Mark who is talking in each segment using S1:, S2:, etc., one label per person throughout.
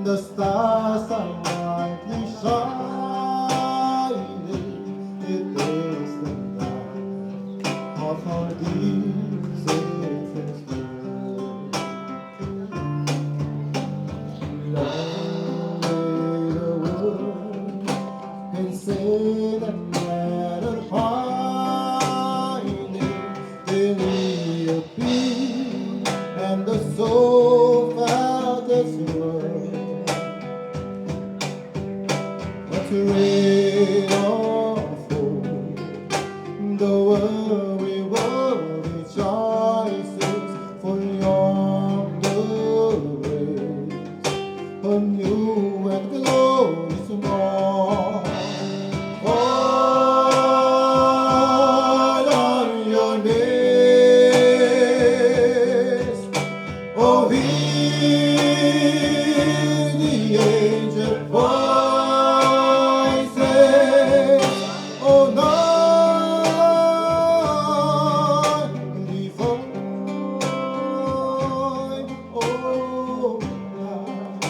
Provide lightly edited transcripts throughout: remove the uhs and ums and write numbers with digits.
S1: the stars are brightly shining, it is the night of our dear Savior's birth. Long lay the world in sin and error pining, till he appeared and the soul felt its worth. But ray of hope, the weary world rejoices, for yonder breaks a new and glorious morn. Fall on your knees, oh, hear the angel voices, oh, night divine, oh, night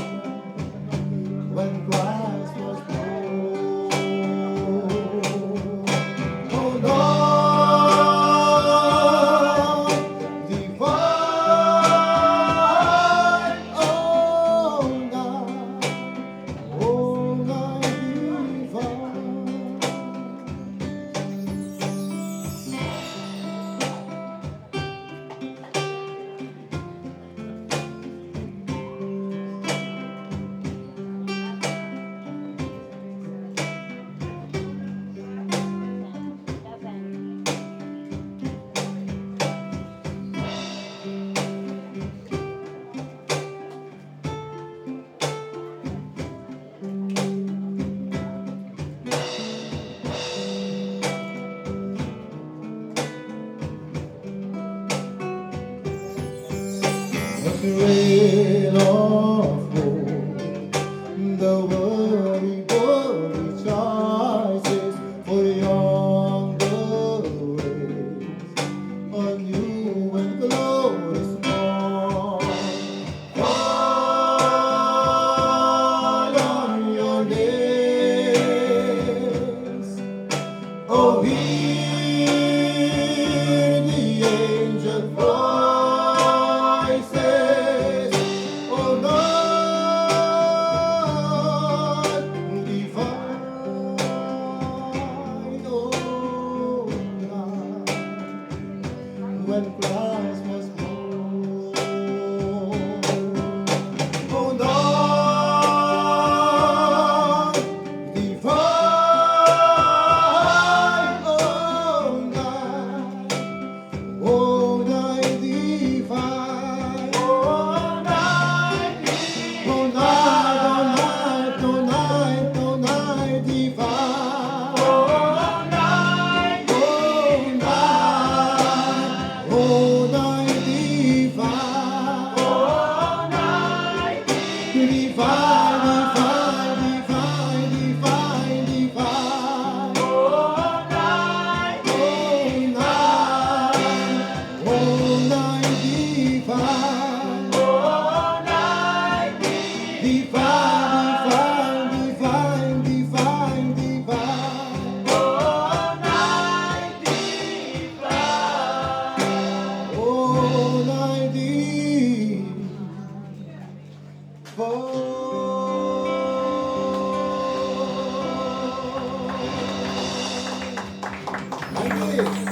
S1: when Christ was born. Oh, night divine, oh, night divine. The thrill of hope, the weary world rejoices, for yonder breaks a new and glorious morn. Fall on your knees, oh, hear the angel voices, oh, night divine, oh, night when Christ was born. Oh, night divine, oh, night divine, oh, night, oh, night, oh, night, oh, night, oh, night divine, oh, night, oh, night, oh, night divine, oh, night divine, divine, divine, divine, divine, oh, night, oh, night, oh, night divine, oh, night divine, divine, divine, divine, oh, night divine, oh, night divine. Thank you.